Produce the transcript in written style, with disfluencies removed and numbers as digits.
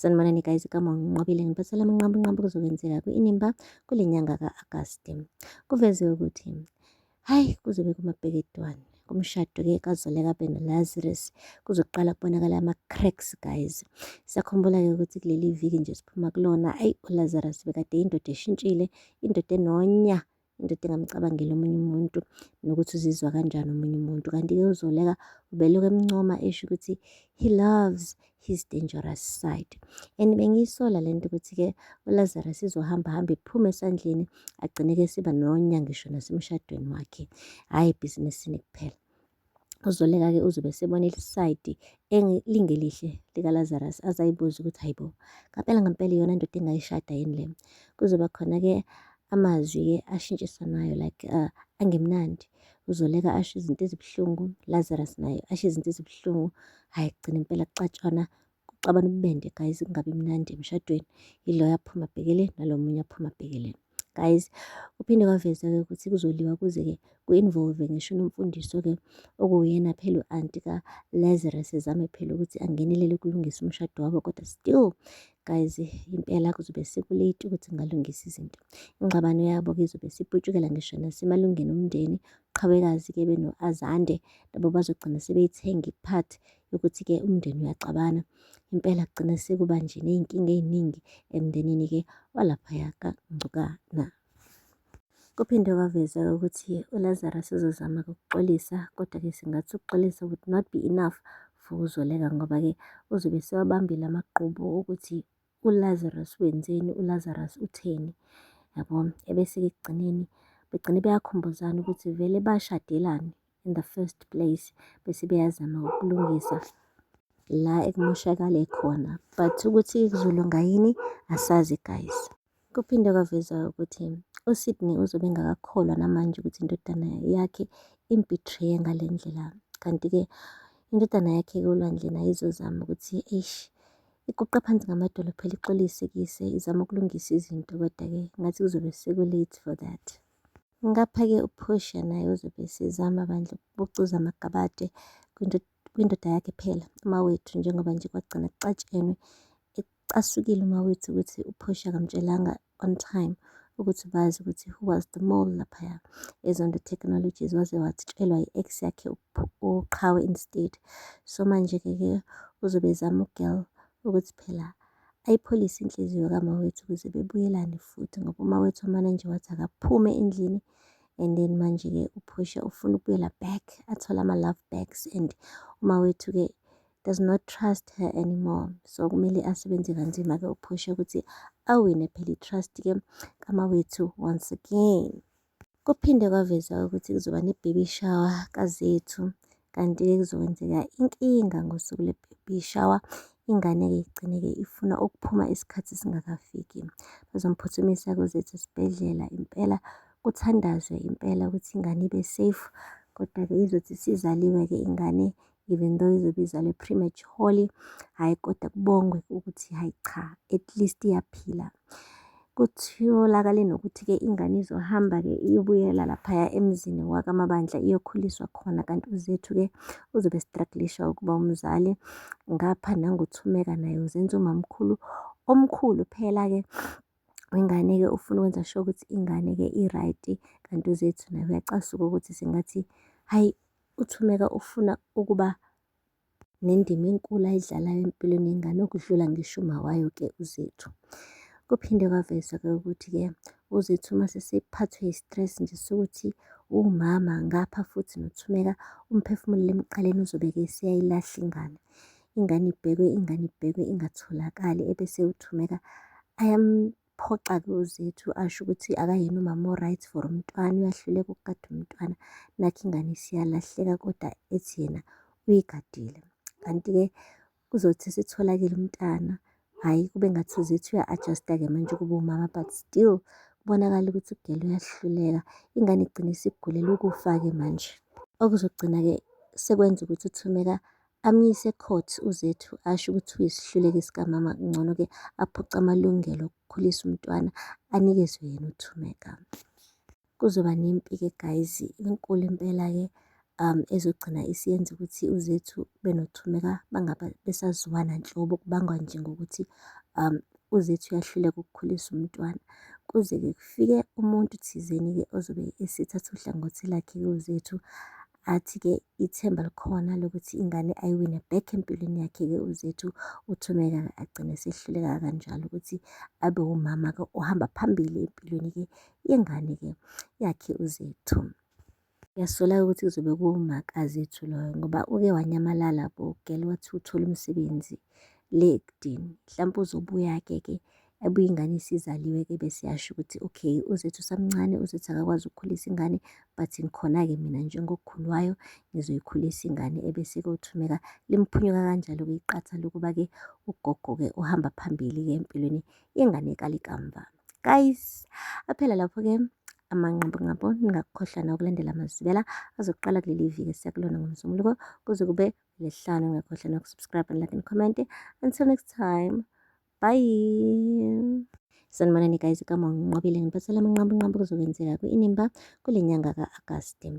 Sanibonani guys, igama nginqobile ngiphathela amanqampunqampu kuzokwenzeka kwi-Inimba kule nyanga ka-Agasti. Kuveziwe ukuthi hhayi kuzobe kumabheketwane kumshado-ke kaZoleka benoLazarus kuzoqala kubonakala ama-cracks guys. Siyakhumbula-ke ukuthi kuleli viki nje siphuma kulona, ayi uLazarus bekade indoda eshintshile, indoda enonya indoda engamcabangeli omunye umuntu nokuthi uzizwa kanjani omunye umuntu. Kanti-ke uZoleka ubelokhu emncoma esho ukuthi he loves his dangerous side. And bengiyisola le nto ukuthi-ke uLazarus izohamba hambe iphume esandleni agcine-ke siba nonya ngisho nasemshadweni wakhe, hhayi ebhizinisini kuphela. UZoleka-ke uzobe esebona ilisayidi lingelihle likaLazarus aze ayibuze ukuthi hayi bo, ngampela ngampela iyona ndoda engayishada yini le? Kuzoba khona-ke amazwi-ke ashintshisanayo like angemnandi. UZoleka asho izinto ezibuhlungu, Lazarus naye asho izinto ezibuhlungu. Hhayi kugcina impela kuxatshwana kuxabana ububende guys kungabi mnandi emshadweni yiloyo aphuma abhekele nalo munye aphuma abhekele guys kuphinde kwaveza-ke ukuthi kuzoliwa kuze-ke ku-involve ngisho nomfundiso-ke okuwuyena phela u-anti ka-Lazarus ezame phela ukuthi angenelele ukulungisa umshado wabo kodwa still guys impela kuzobe sekulate ukuthi ngalungisa izinto ingxabano yabo-ke izobe siputshukela ngisho nasemalungeni omndeni qhawekazi-ke beno-azande nabo bazogcina sebeyithenga i-part yokuthi-ke umndeni uyaxabana. Impela kugcina sekuba nje ney'nkinga ey'ningi emndenini-ke walaphaya kaNgcukana. Kuphinde kwaveza ukuthi uLazarus uzozama ukuxolisa kodwa-ke singathi ukuxolisa would not be enough for uZoleka ngoba-ke uzobe sewabambile amagqubu ukuthi uLazarus wenzeni, uLazarus utheni, yabo. Ebese-ke ekugcineni begcine beyakhumbuzana ukuthi vele bashadelani in the first place bese beyazama ukulungisa la ekumoshakale khona but ukuthi kuzolunga yini asazi guys. Kuphinde kwaveza ukuthi uSydney uzobe engakakholwa namanje ukuthi indodana yakhe imbetray ngale ndlela. Kanti-ke indodana yakhe-ke uLwandle naye izozama ukuthi eish iguqe phansi ngamadolo phela ixolise kuyise izama ukulungisa izinto kodwa-ke ngathi kuzobe seku-late for that. Ngapha-ke uPortia naye uzobe esezama bandla ukubucuza amagabade kwindoda yakhe phela uMawethu njengoba nje kwagcina kuxatshenwe ecasukile uMawethu ukuthi uPortia akamtshelanga on time ukuthi bazi ukuthi who was the mole laphaya eZondo Technologies waze watshelwa i-ex yakhe uQhawe instead. So manje-ke ke uzobe ezama ugirl ukuthi phela ayipholise inhliziyo kaMawethu ukuze bebuyelane futhi ngoba uMawethu umane nje wathi akaphume endlini and then manje-ke uPortia ufuna ukubuyela back athole ama-love backs and uMawethu-ke does not trust her anymore so kumele asebenze kanzima-ke uPortia ukuthi awine phela i-trust-ke kaMawethu once again. Kuphinde kwavezwa ukuthi kuzoba ne-baby shower kaZethu kanti-ke kuzokwenzeka inkinga ngosuku lwe-baby shower. Ingane-ke igcine-ke ifuna ukuphuma isikhathi singakafiki. Bazomphuthumisa-ke uZethu esibhedlela impela kuthandazwe impela ukuthi ingane ibe safe kodwa-ke izothi isizaliwe-ke ingane even though izobe izalwe prematurely, hhayi kodwa kubongwe ukuthi hhayi cha at least iyaphila. Kutholakale nokuthi-ke ingane izohamba-ke iyobuyela laphaya emzini wakaMabandla iyokhuliswa khona kanti uZethu-ke uzobe e-struggle-isha ukuba umzali. Ngapha nanguThumeka naye uzenza umamkhulu omkhulu phela-ke wengane-ke ufuna ukwenza sure ukuthi ingane-ke i-right kanti uZethu naye uyacasuka ukuthi sengathi hhayi uThumeka ufuna ukuba nendima enkulu ayidlalayo empilweni yengane okudlula ngisho umawayo-ke uZethu. Kuphinde kwavezwa-ke ukuthi-ke uZethu uma sesephathwe yi-stress nje sokuthi uwumama ngapha futhi noThumeka umphefumulo emqaleni uzobe-ke eseyayilahla ingane. Ingane ibhekwe, ingane ibhekwe ingatholakali ebese uThumeka phoxa-ke uZethu asho ukuthi akayena umama o-right for umntwana, uyahluleka ukugada umntwana. Nakhu ingane isiyalahleka kodwa ethi yena uyigadile. Kanti-ke kuzothi setholakele umntana, hhayi kube ngathi uZethu uya-adjust-a-ke manje ukuba umama but still kubonakala ukuthi ugirl uyahluleka. Ingane igcine isigulela ukufa-ke manje. Okuzogcina-ke sekwenza ukuthi uThumeka amyise ecourt uZethu asho ukuthi uyisihluleki sikamama kungcono-ke aphuce amalungelo okukhulisa umntwana anikezwe yena uThumeka. Kuzoba nempi-ke guys, inkulu impela-ke. Ezogcina isiyenza ukuthi uZethu benoThumeka bangabe besazwana nhlobo kubangwa nje ngokuthi uZethu uyahluleka ukukhulisa umntwana. Kuze-ke kufike umuntu thizeni-ke ozobe esethatha uhlangothi lakhe-ke uZethu, athi-ke ithemba likhona lokuthi ingane ayiwine back empilweni yakhe-ke uZethu. UThumeka agcine esehluleka kanjalo ukuthi abe wumama-ke ohamba phambili empilweni-ke yengane-ke yakhe uZethu. Ngiyasola-ke ukuthi kuzobe kuwumakaZethu loyo ngoba uke wanyamalala bo girl wathi uthola umsebenzi le ekudeni. Mhlampe uzobuya-ke ke abuye ingane isizaliwe-ke bese eyasho ukuthi okay uZethu usamncane, uZethu akakwazi ukukhulisa ingane but ngikhona-ke mina njengokhulu wayo ngizoyikhulisa ingane ebese-ke uThumeka limphunyuka kanjalo-ke iqatha lokuba-ke ugogo-ke ohamba phambili-ke empilweni yengane kaLikamva. Guys, aphela lapho-ke amanqampunqampu ningakukhohlwa nokulandela amazwibela azoqala kuleli viki esiya kulona ngoMsombuluko kuze kube lesihlanu. Ningakhohlwa nokusubscribe and like and comment. Until next time, bye. Sanibonani guys, igama nginqobile ngiphathela amanqampunqampu kuzokwenzeka kwi-Inimba kule nyanga ka-Agasti.